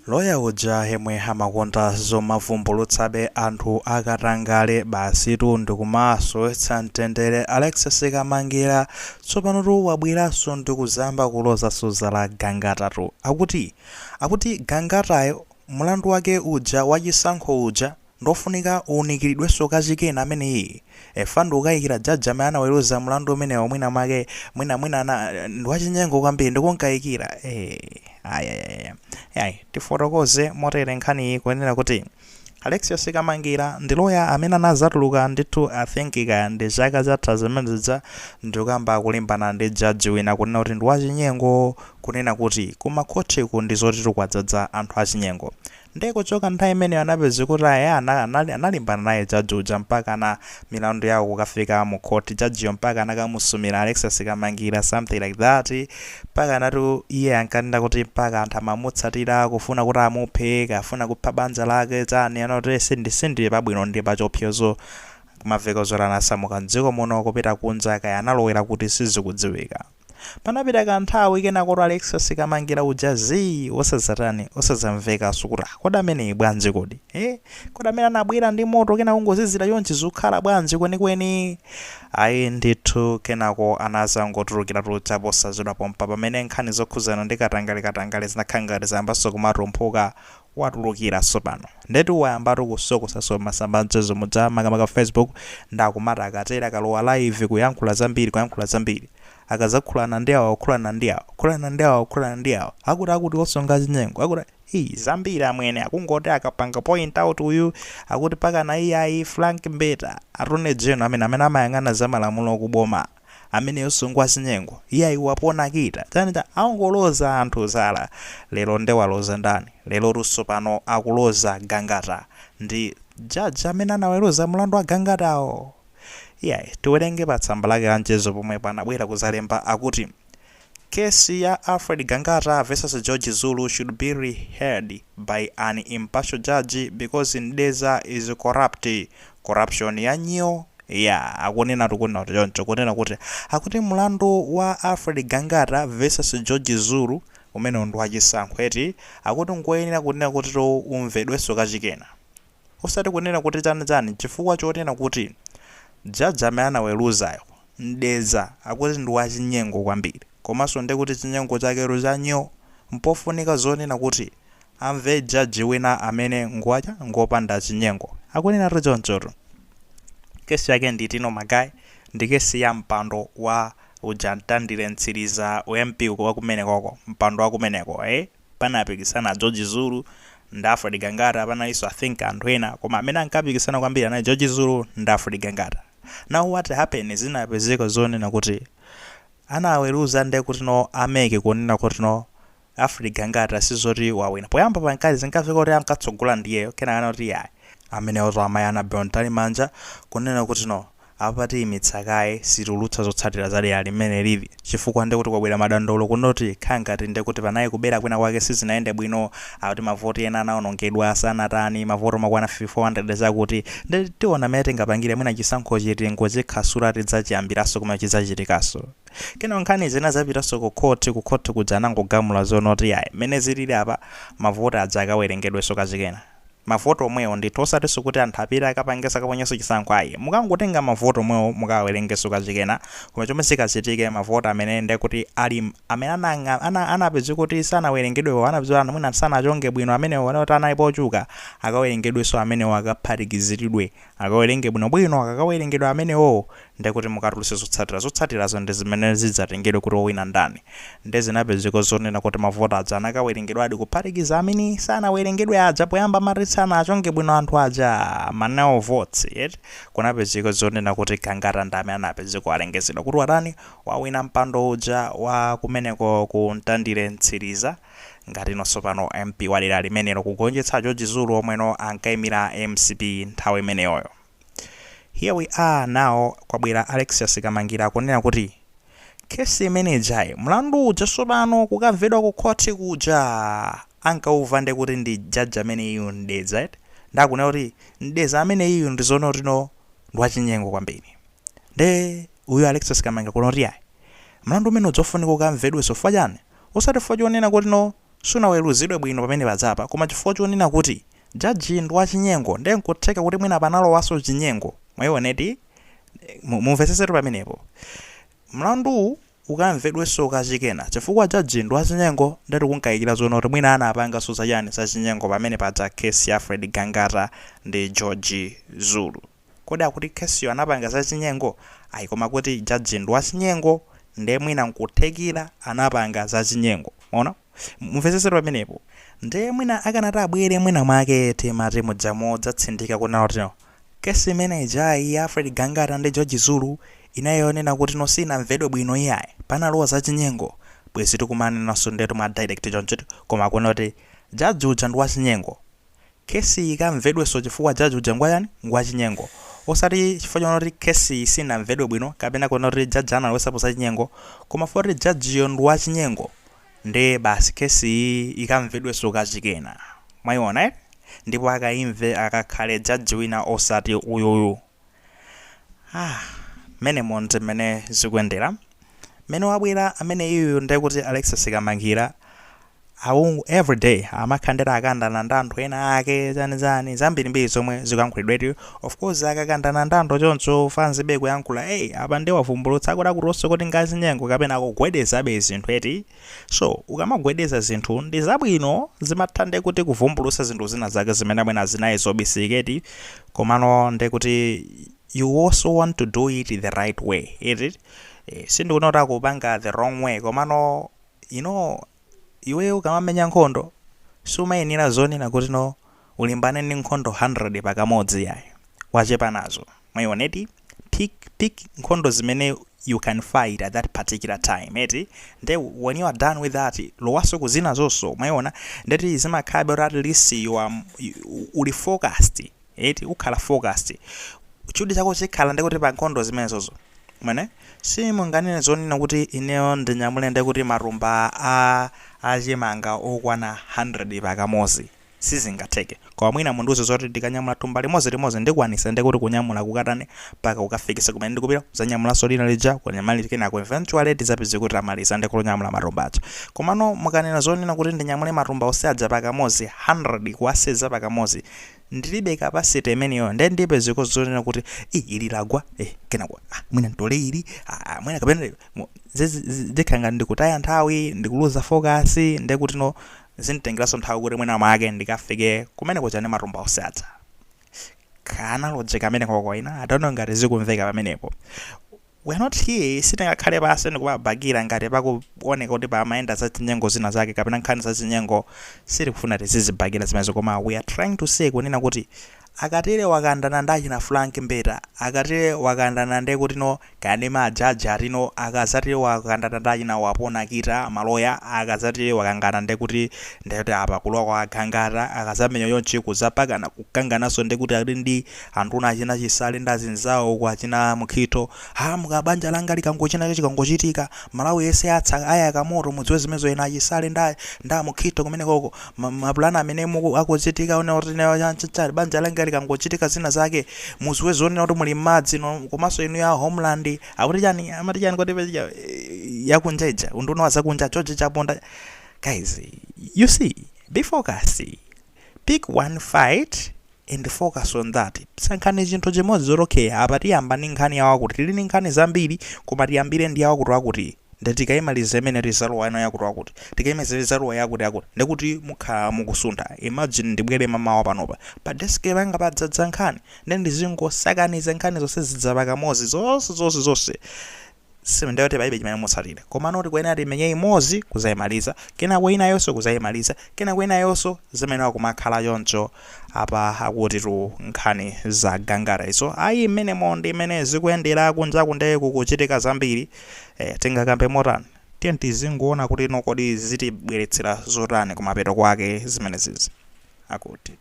Loya uja yemwe amakonda zomavumbulutsabe anthu akatangale basitu ndikumasowetsa mtendere, Alexious Kamangira, tsopanotu wabweranso ndikuzamba kulozaso zala Gangatatu. Akuti Gangatayo mlandu wake uja wachisankho uja ndofunika uwunikiridwenso kachikena. Ameneyi efa ndikukayikira jaji amene anaweruza mlandu umenewo, mwina mwake mwina ndi wachinyengo kwambiri, ndikunkayikira. Ayi, ayi, tifotokoze motere nkhani kunena kuti Alexious Kamangira ndi loya amene anazatuluka ndithu, I think kaya ndi chaka chatha zimene zija, ndikuyamba kulimbana ndi jaji wina kunena kuti ndi wachinyengo, kunena kuti kumakhotiku ndi zoti tikwadzaza anthu achinyengo. Ndiye kuchoka nthawi imeneyo anapeza kuti aya analimbana naye jaji uja mpaka na milandu yawo kukafika mu khoti. Jajiyo mpaka anakamusumira Alexious Kamangira, something like that. Mpaka anati iye ankanena kuti mpaka anthu amamutsatira kufuna kuti amuphe, kafuna kupha banja lake, chani. Anati sindili pabwino, ndi pachiopsezo. Kumaveka zoti anasamuka mdziko muno kupita kunja, kaya analowera kuti sizikudziwika. Panapita kanthawi, kenako Alexious Kamangira uja zii, osazatani, osazamvekanso kuti kodi ameneyi bwanji kodi, kodi amene anabwera ndi moto kena kungozizira chonchi zikukhala bwanji kwenikweni? Ayi ndithu, kenako anazangotulukira tulutsa posachedwa pompa pamene nkhani zokhuzana ndi katangale katangale zinakhala ngati zayambanso kumatumphuka. Watulukira tsopano, ndetu wayambatu kusokosaso masamba mchezo mudza, makamaka Facebook, ndakumati akatera akalowa live kuyankhula zambiri, kuyankhula zambiri, akazakhulana ndi awa, kukhulana ndi awa, kukhulana ndi awa, kukhulana ndi awa, akuti osonga chinyengo, akuti iyi zambiri. Amwene akungoti akapanga point out uyu, akuti pakana iyayi Frank Mbeta, Attorney General amene amayang'ana za malamulo kuboma, ameneyonso ngwachinyengo, iyayi wapona kita chani cha angoloza anthu zala. Lero nde waloza ndani? Lero tsopano akuloza Gangata ndi jaji amene anaweruza mlandu wa Gangatawo. Iyayi, tiwerenge pa tsamba lake la mchezo pomwe panabwera kuzalemba, akuti kesi ya Alfred Gangata versus George Zulu should be reheard by an impartial judge because Ndeza is corrupt. Corruption ya nyo ya akunena, tikunena kuti choncho, kunena kuti akuti mlandu wa Alfred Gangata versus George Zulu umene ndi wachisankho eti, akuti ngoyenera kunena kuti to umvedwenso kachikena, osati kunena kuti chani chani, chifukwa chonena kuti jaji amene anaweruzayo, Ndeza, akuti ndi wachinyengo kwambiri, komanso ndi kuti chinyengo chakero chanyo, mpofunika zonena kuti amve jaji wina amene ngwacha ngopanda chinyengo. Akunena chonchoto. Kesi yake ndi tino magayi, ndi kesi ya mpando wa uja Mtandire Mtsiriza, MP wa kumenekoko, mpando wa kumeneko. Panapikisana George Zulu ndi Alfred Gangata. Panalinso, I think, anthu ena, koma amene ankapikisana kwambiri anali George Zulu ndi Alfred Gangata. Now what happened, zinapezeka zonena kuti anaweruza nde kuti no ameke kunena kuti no Alfred Gangata sizoti wawina. Poyamba pankazi zinkafika kuti ankatsogola ndiyeyo, kenaka kuti yayi, amenewo amayi Annabel Mtalimanja kunena kuti no, apa tiyimitsa kaye, situlutsa zotsatira za dera limene lili, chifukwa ndi kuti kwabwera madandaulo kunoti khala ngati ndi kuti panayi kubera kwina kwake, sizinayende bwino, akuti mavoti ena anaonongedwa, sanatani, mavoti makwana 400 zakuti. Ndi tiona mmene tingapangire, mwina chisankho chiti ngochikhasula, tidzachiyambiranso kumene chidzachitikanso. Kena nkhani zina zapitanso ku khoti. Ku khoti kuja anangogamula zonoti yayi, mmene zilili apa, mavoti aja akawerengedwenso kachikena, mavoti omwewo ndithu, osatinso kuti anthu apite akapangisa kaponyenso chisankho, ayi, mukangotenga mavoti omwewo mukawerengenso kachikena. Koma chomwe chikachitike, mavoti amene ndekuti ali amene anapeza kuti sanawerengedwewo, anapeza kuti mwina sanachonge bwino, amenewo anati analipo ochuka, akawerengedwenso amenewo, akaphatikiziridwe, akawerenge bwinobwino. Akakawerengedwa amenewo, ndekuti mukatulutse zotsatira. Zotsatirazo ndi zimene zidzatengedwe kuti owina ndani. Ndi zinapezeka zonena kuti mavoti aja anakawerengedwadi kuphatikiza amene sanawerengedwe aja poyamba, amati sanachonge bwino anthu aja, ma null votes yet. Kunapezeka zonena kuti Gangata ndi amene anapezeka walengezedwa kuti watani, wawina mpando uja wa kumeneko ku Mtandire Mtsiriza ngati nonso pano MP wadera limenelo, kugonjetsa George Zulu omweno ankayimira MCP nthawi imeneyoyo. Here we are now, kwabwera Alexious Kamangira kunena kuti kesi imene ijayi, mlandu uja tsopano kukamvedwa ku khoti kuja, ankauva ndi kuti ndi jaji amene iyu Ndeza eti. Ndakunena kuti Ndeza amene iyu ndi zoona kuti no ndi wachinyengo kwambiri. Nde uyu Alexious Kamangira kunena kuti yayi, mlandu umene udzofunika ukamvedwenso. Chifukwa chani? Osati chifukwa chonena kuti no Sunaweruzidwe bwino pamene padzapa, koma chifukwa chonena kuti jaji ndi wachinyengo, ndiye nkutheka kuti mwina panalowanso chinyengo. Mwayioneti? Mumvetsetsetu pamenepo. Mlanduwu ukamvedwenso kachikena chifukwa jaji ndi wachinyengo. Ndati kunkayikira zoona kuti mwina anapanganso zachani, zachinyengo pamene paja. Kesi ya Alfred Gangata ndi George Zulu, kodi akuti kesiyo anapanga zachinyengo? Ayi, koma kuti jaji ndi wachinyengo, ndiye mwina nkuthekera anapanga zachinyengo. Ona, mumvetsetsetu pamenepo. Ndiye mwina akanati abwere mwina mwake timati mudzatsindika kunena kuti no, kesi imene ijayi ya Alfred Gangata ndi George Zulu inayonena kuti no, sinamvedwe bwino iyayi, panalowa zachinyengo, bwezi tikumanenanso ndetu mwa direct choncho. Koma kuona kuti jaji uja ndi wachinyengo, kesi ikamvedwenso chifukwa jaji uja ngwayani? Ngwachinyengo, osati chifukwa chona kuti kesi sinamvedwe bwino kapena kuona kuti jaji analowesapo zachinyengo, koma foti jajiyo ndi wachinyengo, ndi basi kesi iyi ikamvedwenso kachikena. Mwayiona, eh? Ndipo akayimve akakhale jaji wina osati uyuyu. Ah, menemo ndi mmene zikuyendera. Mmene wabwera amene iyu, ndiye kuti Alexis Kamangira awu everyday amakhandira akandana ndi anthu ena ake, chanichani, zambirimbiri zomwe zikuyankhulidwetu. Of course, akakandana ndi anthu choncho, fanzibe kuyankhula, hey, apa ndi wavumbulutsa akuti akutinso kuti ngazinyengo kapena akugwedezabe zinthu, eti. So ukamagwedeza zinthu ndi zabwino, zimatha ndi kuti kuvumbulutsa zinthu zina zake zimene mwina zinayi zobisika, eti. Komano ndi kuti you also want to do it the right way, eti. Sindikuona kuti akupanga the wrong way, komano iweyo ukamamenya nkhondo sumayenera zonena kuti no, ulimbane ndi nkhondo 100 pakamodzi yayi, wachepa nazo. Mwayioneti? Pick nkhondo zimene you can fight at that particular time, eti. Nde when you are done with that, lowaso kuzina zonso. Mwayiona? Ndeti zimakhala kuti at least you are uli focused, eti, ukhala focused, chidwi chako chikhala ndikuti pa nkhondo zimenezozo. Mwene simunganene zonena kuti ineyo ndinyamule ndikuti matumba a achimanga okwana 100 pakamodzi, sizingatheke. Koma mwina mundiuze zoti ndikanyamula thumba limodzi limodzi ndikwanisa ndikuti kunyamula kukatani, mpaka kukafikisa kumene ndikupita, kuzanyamulanso lina lija, kunyamula kenako, eventually tizapeze kuti amaliza ndikunyamula matumba aja. Komano mukanena zonena kuti ndinyamule matumba onse aja pakamodzi 100, kuwaseza pakamodzi, ndilibe capacity imeneyo. Nde ndipezeko zonena kuti ili lagwa, kenako mwina ntole ili, mwina kapena ndikhala ndikutaya nthawi, ndikuluza focus, ndekuti no, zinditengeranso nthawi kuti mwina mwake ndikafike kumene kuja ndi matumba onse aja. Kanaloje kamene koko ina, I don't know ngati zikumveka pamenepo. We are not here, sitingakhale pasi ndikupabakira ngati pakuoneka kuti pamayenda za chinyengo zina zake kapena nkhani za chinyengo. Sitikufuna tizizibakira zimenezo, koma we are trying to say kunena kuti akatere wakandana ndi achina Frank Mbeta, akatere wakandana ndi kuti no, kani majaji atino, akazati wakandana ndi achina Wapona Kita maloya, akazati wakangana ndi kuti ndikuti apa kulowa kwa Gangata, akazamenya yonchi kuzapakana kukangananso ndikuti ali ndi anthu achina Chisale ndi azinzawo kwa achina Mukhito. Ha, mukabanja langa likangochina chikangochitika, Malawi yese atsa ayaka moto, mudziwe zimenezo. Ena achisale nda Mukhito kumene koko mapulani amene akuchitika one kuti chani, banja langa likangochitika zina zake, mudziwe zonena kuti muli m'madzi no. Komanso inu ya Homeland akuti chani, amati chani kuti yakunjeja unduna wa zakunja George Chaponda. Guys, you see, be focused, pick one fight and focus on that. Sankhani chinthu chimodzi zoti okay, apa tiyamba ndi nkhani yawo, kuti tili ndi nkhani zambiri, koma tiyambire ndi yawo kuti wakuti, ndi tikayimaliza imene tizalowa ino yakuti wakuti, tikayimaliza tizalowa yakuti yakuti, ndikuti mukhala mukusuntha. Imagine ndibwere mamawa panopa, pa desk panga padzadza nkhani, ndi ndizingosakaniza nkhani zonse zidza pakamodzi, zonse zonse zonse, simndeyoti palibe chimene mutsatire. Koma noti kuyenera timenye imodzi kuzayimaliza, kenako inayonso kuzayimaliza, kenako inayonso, zimene kumakhala choncho. Apa akuti tu nkhani za Gangata izo ayi, mmenemo ndi mmene zikuyendera. Kunjaku nde kukuchitika zambiri. Tingakambe motani? Tiye tizingoona kuti ino kodi zitibweretsera zotani kumapeto kwake zimenezizi akuti.